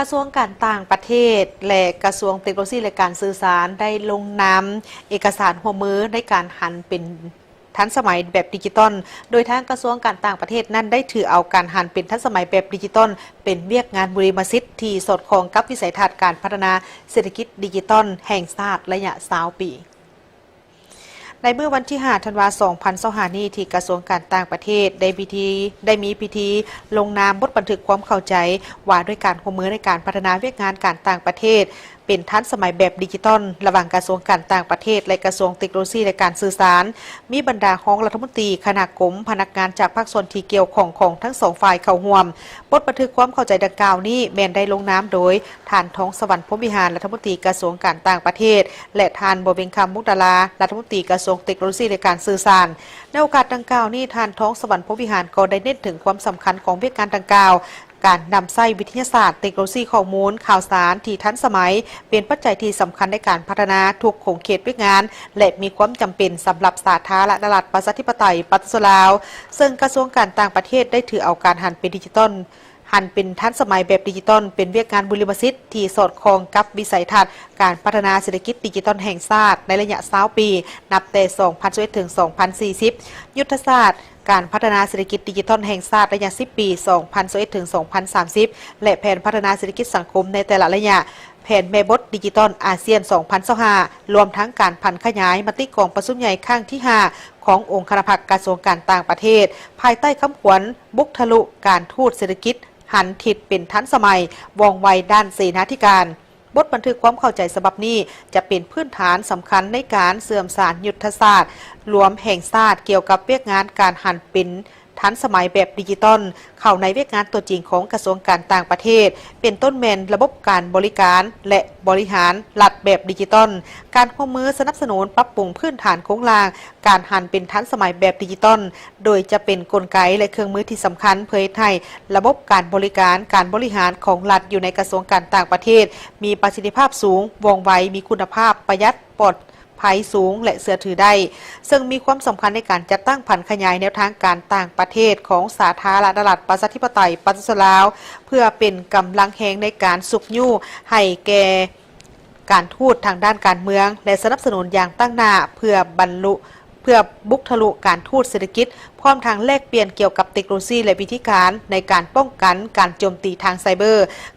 ກະຊວງການຕ່າງປະເທດ ແລະ ກະຊວງເຕັກໂນໂລຊີ ແລະ ການສື່ສານ ໄດ້ລົງນາມເອກະສານຮ່ວມມືໃນການຫັນເປັນທັນສະໄໝແບບດິຈິຕອນ, ໂດຍທາງກະຊວງການຕ່າງປະເທດນັ້ນໄດ້ຖືເອົາການຫັນເປັນທັນສະໄໝແບບດິຈິຕອນ ເປັນວຽກງານບຸລິມະສິດທີ່ສອດຄ່ອງກັບວິໄສທັດການພັດທະນາເສດຖະກິດດິຈິຕອນແຫ່ງຊາດໄລຍະຊາວປີ. ໃນມື້ວັນທີຫ້າ ທັນວາ ສອງພັນຊາວຫ້ານີ້ ທີ່ກະຊວງການຕ່າງປະເທດໄດ້ພິທີ ໄດ້ມີພິທີລົງນາມບົດບັນທຶກຄວາມເຂົ້າໃຈວ່າດ້ວຍການຮ່ວມມືໃນການພັດທະນາວຽກງານການຕ່າງປະເທດເປັນທັນສະໄໝແບບດິຈິຕອນ ລະຫວ່າງກະຊວງການຕ່າງປະເທດ ແລະ ກະຊວງເຕັກໂນໂລຊີ ແລະ ການສື່ສານ, ມີບັນດາຮອງລັດຖະມົນຕີ, ຄະນະກົມ, ພະນັກງານຈາກພາກສ່ວນທີ່ກ່ຽວຂ້ອງຂອງທັງສອງຝ່າຍເຂົ້າຮ່ວມ. ບົດບັນທຶກຄວາມເຂົ້າໃຈດັ່ງກ່າວນີ້ແມ່ນໄດ້ລົງນາມໂດຍ ທ່ານ ທອງສະຫວັນ ພົມວິຫານ ລັດຖະມົນຕີກະຊວງການຕ່າງປະເທດ ແລະ ທ່ານ ບົວເວັງຄຳ ມຸກດາລາ ລັດຖະມົນຕີກະຊວງເຕັກໂນໂລຊີ ແລະ ການສື່ສານ. ໃນໂອກາດດັ່ງກ່າວນີ້ ທ່ານ ທອງສະຫວັນ ພົມວິຫານ ກໍໄດ້ເນັ້ນເຖິງຄວາມສຳຄັນຂອງວຽກງານດັ່ງກ່າວ, ການນຳໃຊ້ວິທະຍາສາດ, ເຕັກໂນໂລຊີຂໍ້ມູນຂ່າວສານທີ່ທັນສະໄໝ ເປັນປັດໄຈທີ່ສຳຄັນໃນການພັດທະນາທຸກຂົງເຂດວຽກງານ ແລະ ມີຄວາມຈຳເປັນສຳລັບສາທາລະນະລັດ ປະຊາທິປະໄຕ ປະຊາຊົນລາວ, ເຊິ່ງກະຊວງການຕ່າງປະເທດໄດ້ຖືເອົາການຫັນເປັນດິຈິຕອນ ຫັນເປັນທັນສະໄໝແບບດິຈິຕອນ ເປັນວຽກງານບຸລິມະສິດທີ່ສອດຄ່ອງກັບວິໄສທັດການພັດທະນາເສດຖະກິດດິຈິຕອນແຫ່ງຊາດໃນໄລຍະຊາວປີ ນັບແຕ່ ສອງພັນຊາວເອັດ ເຖິງ ສອງພັນສີ່ສິບ, ຍຸດທະສາດການພັດທະນາເສດຖະກິດດິຈິຕອນແຫ່ງຊາດໄລຍະສິບປີ ສອງພັນຊາວເອັດ ເຖິງ ສອງພັນສາມສິບ ແລະ ແຜນພັດທະນາເສດຖະກິດສັງຄົມໃນແຕ່ລະໄລຍະ, ແຜນແມ່ບົດດິຈິຕອນອາຊຽນ ສອງພັນຊາວຫ້າ ລວມທັງການຜັນຂະຫຍາຍມະຕິກອງປະຊຸມໃຫຍ່ຄັ້ງທີຫ້າ ຂອງອົງຄະນະພັກກະຊວງການຕ່າງປະເທດ ພາຍໃຕ້ຄຳຂວັນ ບຸກທະລຸການທູດເສດຖະກິດ ຫັນທິດເປັນທັນສະໄໝ, ວ່ອງໄວດ້ານເສນາທິການ. ບົດບັນທຶກຄວາມເຂົ້າໃຈສະບັບນີ້ຈະເປັນພື້ນຖານສຳຄັນໃນການເຊື່ອມສານຍຸດທະສາດລວມແຫ່ງຊາດ ກ່ຽວກັບວຽກງານການຫັນເປັນທັນສະໄໝແບບດິຈິຕອນ ເຂົ້າໃນວຽກງານຕົວຈິງຂອງກະຊວງການຕ່າງປະເທດ, ເປັນຕົ້ນແມ່ນລະບົບການບໍລິການ ແລະ ບໍລິຫານລັດແບບດິຈິຕອນ, ການຮ່ວມມືສະໜັບສະໜູນປັບປຸງພື້ນຖານໂຄງລ່າງ ການຫັນເປັນທັນສະໄໝແບບດິຈິຕອນ ໂດຍຈະເປັນກົນໄກ ແລະ ເຄື່ອງມືທີ່ສຳຄັນ ເພື່ອເຮັດໃຫ້ລະບົບການບໍລິການ, ການບໍລິຫານຂອງລັດຢູ່ໃນກະຊວງການຕ່າງປະເທດ ມີປະສິດທິພາບສູງ, ວ່ອງໄວ, ມີຄຸນນະພາບ, ປະຢັດ, ປອດໄພສູງ ແລະ ເຊື່ອຖືໄດ້, ເຊິ່ງມີຄວາມສຳຄັນໃນການຈັດຕັ້ງຜັນຂະຫຍາຍແນວທາງການຕ່າງປະເທດຂອງສາທາລະນະລັດ ປະຊາທິປະໄຕ ປະຊາຊົນລາວ ເພື່ອເປັນກຳລັງແຮງໃນການຊຸກຍູ້ໃຫ້ແກ່ ການທູດທາງດ້ານການເມືອງ ແລະ ສະໜັບສະໜູນຢ່າງຕັ້ງໜ້າ ເພື່ອບັນລຸ ເພື່ອບຸກທະລຸການທູດເສດຖະກິດ, ພ້ອມທັງແລກປ່ຽນກ່ຽວກັບເຕັກໂນໂລຊີ ແລະ ວິທີການໃນການປ້ອງກັນການໂຈມຕີທາງໄຊເບີ,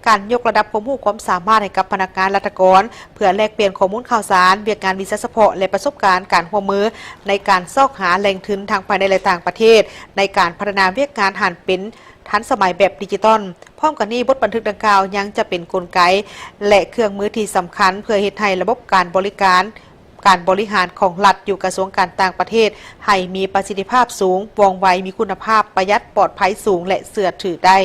ການຍົກລະດັບຄວາມຮູ້ຄວາມສາມາດໃຫ້ກັບພະນັກງານລັດຖະກອນ ເພື່ອແລກປ່ຽນຂໍ້ມູນຂ່າວສານ, ວຽກງານວິຊາສະເພາະ ແລະ ປະສົບການການຮ່ວມມືໃນການຊອກຫາແຫຼ່ງທຶນທັງພາຍໃນ ແລະ ຕ່າງປະເທດ ໃນການພັດທະນາວຽກງານຫັນເປັນທັນສະໄໝແບບດິຈິຕອນ. ພ້ອມກັນນີ້, ບົດບັນທຶກດັ່ງກ່າວຍັງຈະເປັນກົນໄກ ແລະ ເຄື່ອງມືທີ່ສຳຄັນ ເພື່ອເຮັດໃຫ້ລະບົບການບໍລິການ, ການບໍລິຫານຂອງລັດຢູ່ກະຊວງການຕ່າງປະເທດ ໃຫ້ມີປະສິດທິພາບສູງ, ວ່ອງໄວ, ມີຄຸນນະພາບ, ປະຢັດ, ປອດໄພສູງ ແລະ ເຊື່ອຖືໄດ້.